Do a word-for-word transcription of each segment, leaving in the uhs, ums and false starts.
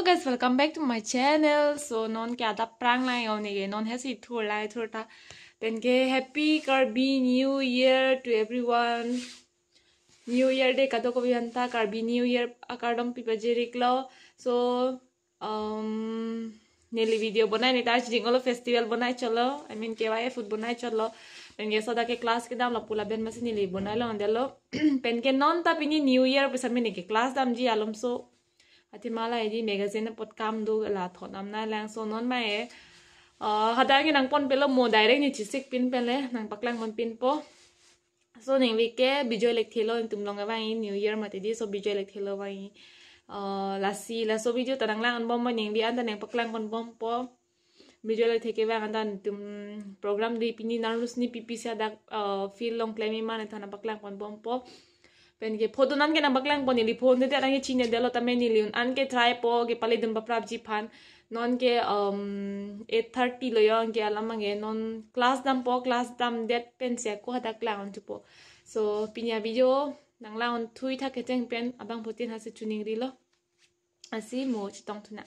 Guys, welcome back to my channel. So non ke adap prang lang yo neke, non hesi thur lang thur ta. Penke happy Karbi New Year to everyone. New Year Day kadokave aphan ta Karbi New Year akardom pipajir iklo. So um neli video bonai ne ta chijing olo festival bonai cholo. I mean K Y F food bonai cholo. Penke soda ke class kedam lapu lapen masi neli bonai longdetlo. Penke non ta pini New Year pu sami neke class damji alomso. Athema la edi magazine apot kam do la thot nam nai lang, so non mai. Uh, hadak ke nangpon pelo, mo direct ne chisik pin pele, nangpaklang pon pinpo. So ningve ke Bijoy Lekthe lo, netum long vang-i New Year mati di, so Bijoy Lekthe lo vang-i. Uh, lasi laso video ta nanglang-on bompo, ningve an ta nangpaklang pon bompo. Bijoy Lekthe ke vang an ta netum program di pini nangrus ni pipi si hadak, uh, field along klem-i ma ne ta nangpaklang pon bompo. Penke photo an ke nangpaklang pon, neli phone te arang ke chinine detlo tame neli un an ke try po ke pale dun paprapji aphan. Non ke um eight thirty lo yo, anke alam anke non class dampo, class damdet pensi ako hadak lang-on thupo. So pini avideo nanglang-on thui thak kecheng pen abangphutin hasi chuning rilo. Lasi mo chetong thu nang.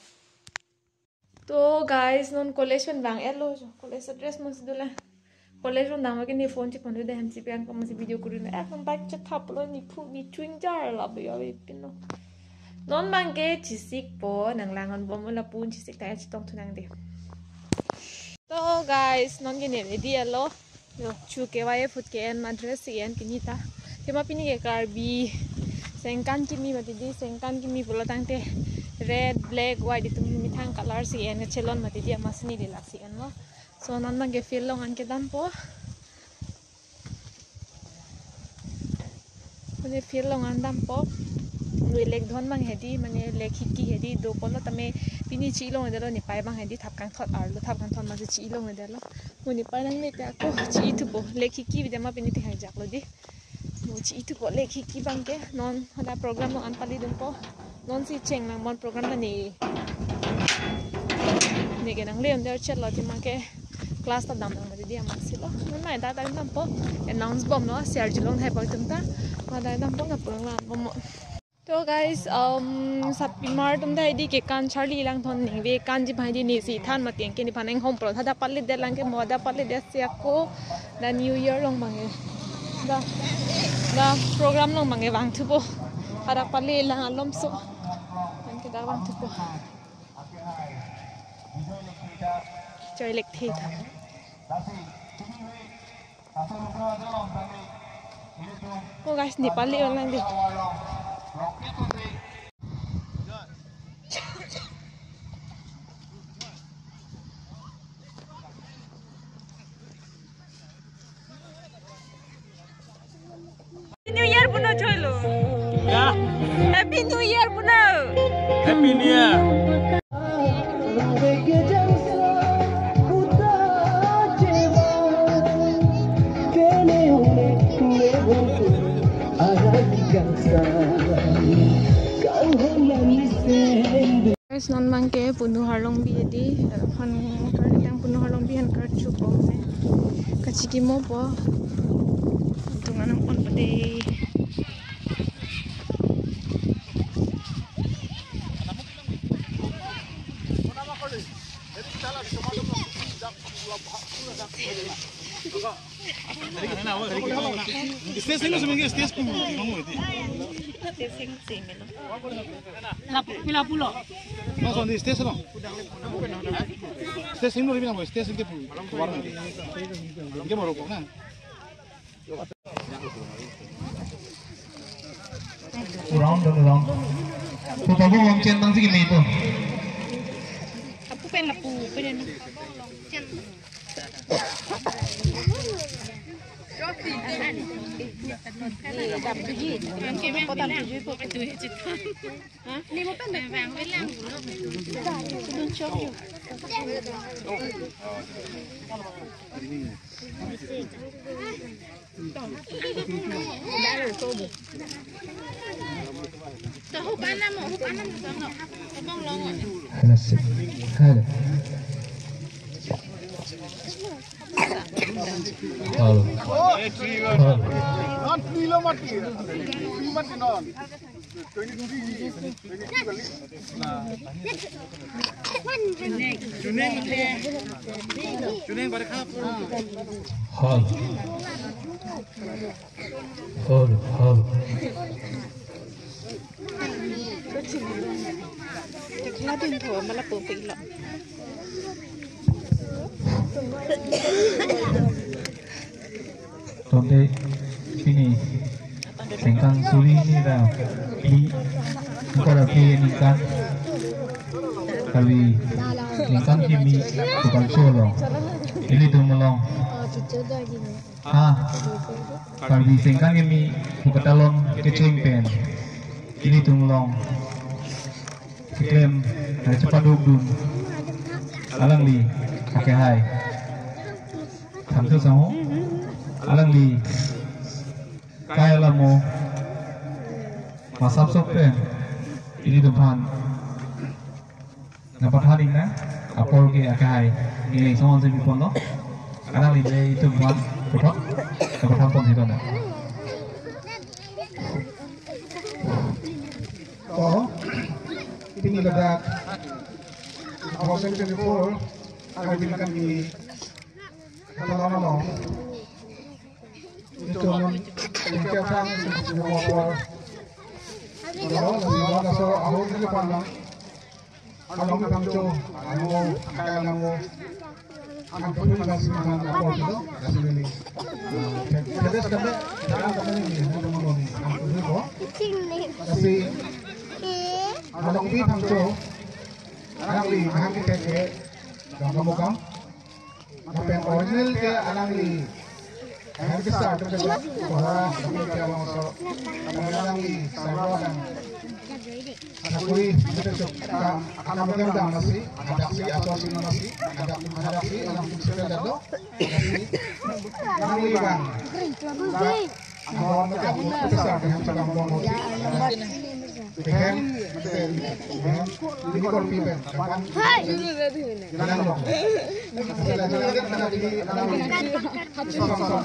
To guys, non college pen vang-etlo, college dress mo si dolang. College pen dam ke ne phone chepon do de hem si pen ko mo si video kuri na. Ek bike chethaplo, ne phu ne chewing jar la be yo pin lo. Non bang ke chisikpo, nanglang-on bompo, lapu-an chisik ta chetong thu nang de. To guys, non ke ne ready lo. Yo, chu K Y F food ke en ma dress si en pini ta. Athema pini ke Karbi sengkan kimi mati di, sengkan kimi pulo tangte red, black, white itum methang color si en kachelon mati di, amatsi neli lasi enlo. So non bang ke field along an kedampo. Mane field along an dampo. Mane lake dhon bang hedi, mane lake hiki hedi, dokoklo tame pini chi-i longledetlo, ne pai bang hedi, thap kangthot arlo, thap kangthot masi chi-i longledetlo. Mo ne pai nangne te ako chi-i thupo, lake hiki bidema pini te hajak lo di. Mo chi-i thupo lake hiki bang ke, non hadak program along an pali dunpo. Non si cheng lang bon program ta ne. Neke nangle-on der chet lo, athema ke class ta dam nang mati di, amatsi lo. Non mai ta ta dampo. Announce bomlo, share julong hai pa itum ta. Ma ta dampo, nangpaklang bompo. To guys, um, sapimar atum ta edi ke kan charli lang thon, ningve kanji bang di, ne si than mati, anke nephan inghom pro. Hadak paledet lang ke, mo hadak paledet si ako. Da New Year along bang ke. Da, da program along bang ke vang thupo. Hadak pale lang alomso. Anke da vang thupo. Bijoy Lekthe ta. Oh guys, Nepali orang di. New Year puno choilo. Ya. Happy New Year puno. Happy New Year. Guys, non bang ke Punu Harlongbi edi, han kar tang Punu Harlongbi han kar chupom ne. Kachikimopo. Tungan nang on pade. Stage sing lo, stage pun. Stage sing sing lo. Lapu, lapu lo. No, son, stage lo. Stage sing lo, stage sing ke pu. Ke baru ko na. Round, round. Pu pabu wang chen tang si kimi pu. Lapu pen, lapu pen. Hello, sir. Hello. Hello. Hello. Non free lo mati. Free mati non. Hall. Hall, hall. Chakla dun tho, mala po pilo. Tangte pini sengkang suri hini ra phli, ingkoi ra phli aningkan, Karbi Sengkang Kimi Phukancho along, ilitum along ha Karbi Sengkang Kimi Phuketalon kecheng pen ilitum along keklem, eh, chepaduk dun alangli akehai Thangcho Sangho, alangli kai alamo masap sok pen ilitum aphan nangpathan iknang, apor ke akehai neli songon si piponlo. Alangli le itum aphan puthot nangpathan pon si piponlo. Oh, pini ladak two thousand twenty-four Karbi Sengkang Kimi Phuketalon along, itum ingkephan sumsum apor. Laso, laso ahut neli phan lang. Along Thangcho, amo, akai along mo. Ang pun masih mangan apor itu, masih ini. Jadi sekarang, sekarang kami ini, ini teman ini. Ang pun itu. Kasi, along di Thangcho, alangli, ang kita ke, kamu kamu. Lapen original ke alangli, alangli ke sar ke sar, bahwa alangli ke abang so, alangli sar alangli. Sakuri, kita cok, akam, akam akam dam nasi, adak si, asor si nasi, adak, adak si, alang si, alang si, alangli bang. Ahon mate ahon mate sa, behem sa bang bang hosi. Behem mate, behem ini korpi pen. Jalan lo. Jalan, jalan, jalan, jalan, jalan. Song, song, song.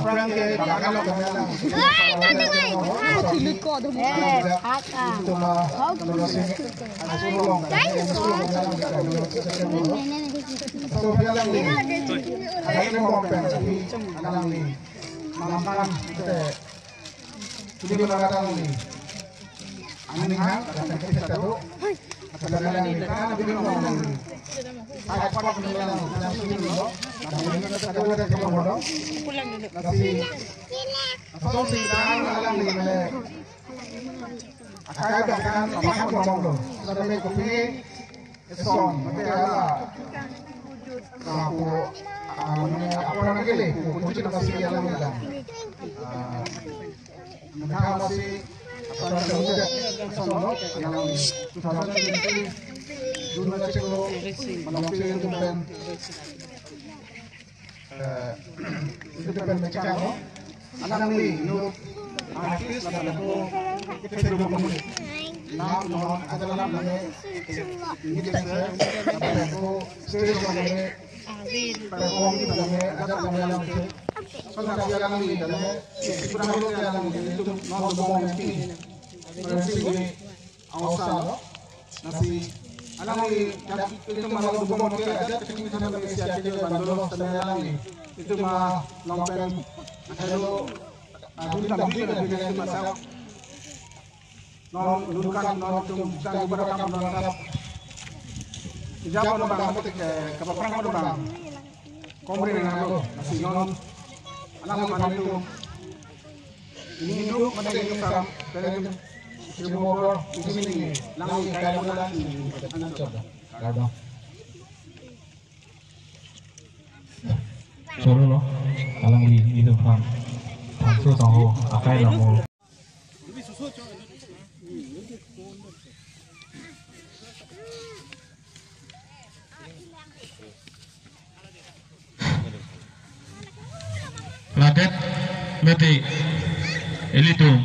Orang ke jalan lo, jalan. Song. Itu mah, terus ini. Song, jalan. Ada yang mau pen, tapi jalan. Malam-malam kita. Jadi, kalau ada lagi. Angin hang, datang ke kita tu. Kalau ada lagi, kan ada di rumah lagi. Saya cepat meninggal, saya sini dulu. Datang ke kita tu, ada ke rumah dulu. Kasi, asal si kan ada lagi, mana? Akai dak kan, apa kan ngomong dulu. Sudah main kopi. Eson, mate hala. Kapo, ah, mane, apa lagi le? Kunci na kasi alang nila. Ah, mane, masih, apa lagi le? Eson lo, yang two thousand twenty, June na chiklo, malam chiklo pen. Eh, itu kan macam apa? Alangli, no, artist lapen ako, kita dulu kami. Nam, no, ada lam name, ini kita, lapen ako, stage name, perform name, ada name alam itu. So, nanti alangli, name, kurang lebih alangli, itu, no, dulu kami. Berarti, Aosa lo. Nasi alangli dak itu malam dubong ke ada kecil sama Malaysia ke bandolo sama alangli. Itu ma long pen. Hello. Adun tam di pen di pen masa. Non dukan non tum sang ibarat kam non tap. Ijab non bang ke kapaprang non bang. Komri nang lo. Nasi non alangli mana itu. Ini dulu, mata ini sam, pele ini, seribu bro, ini ini, lang ini, kayak bola ini, anak coba. Kado. Choro lo, alangli, itum aphan. Thangcho Sangho, akai along mo. Ladet mete ilitum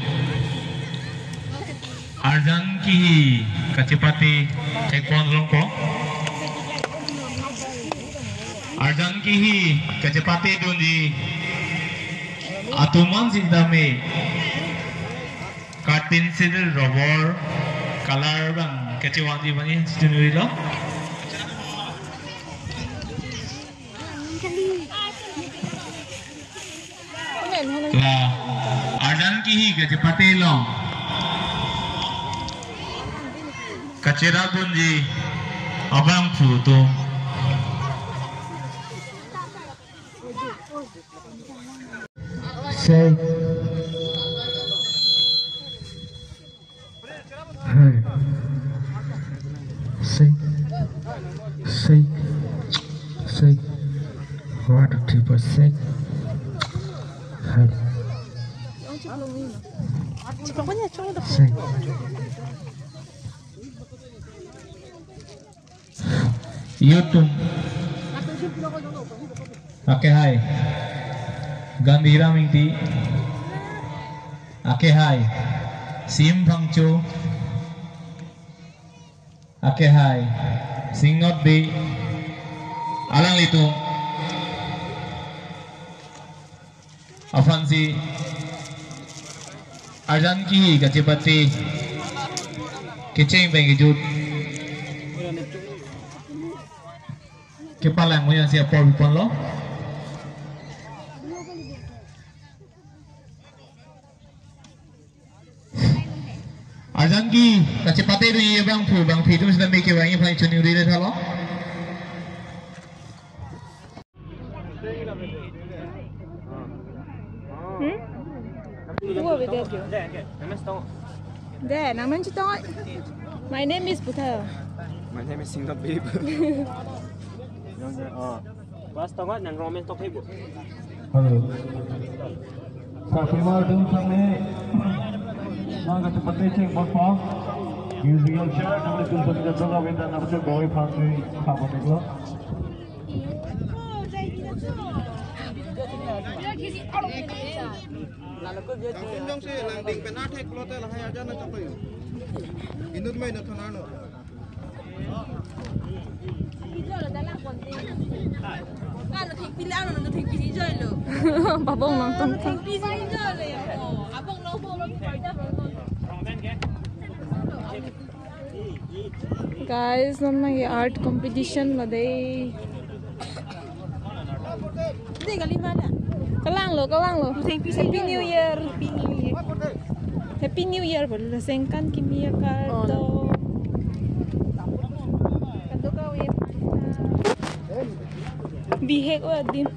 arjan kihi kachepate thekpon longpo. Arjan kihi kachepate dunji Atum an sitame cut pencil, rubber, color abang kachevangji abang chini rilo. La arjan kihi kachepate along kacherap dunji abangphu atum. Sei. Hai. Sei. Sei. Sei. What a triple sei. Hai. Sei. Youth atum. Akehai Gandhiram Ingti. Akehai Sim Phangcho. Akehai Singnot Bey. Alanglitum aphansi arjan kihi kachepate kecheng pen kejut kepalang mo ansi apor biponlo. Arjan kihi kachepate dunji abangphu abangphi atum sitame kevangji aphan choningri le thalo. Hmm? Who over there, Joe? There, nangman chitong. My name is Putha. My name is Singnot Bey. Pas tonga nang romen tok hebo. Hello. Sa pima dum same nang kachepate cheng bot pa. Musical chair nang le tum same jatuh ka weta nang cek boy phang ni khapa teklo. Kampung dong si langding pen athek lote lahai aja na chaklo. Inut mai na thonano. Babong nangtum. Guys, non lagi art competition lo dei. Dei kali mana? Kalang lo, kalang lo. Happy New Year. Happy New Year. Happy New Year, bol. Sengkan kimi akar do. Kado kave. Bihek o adim.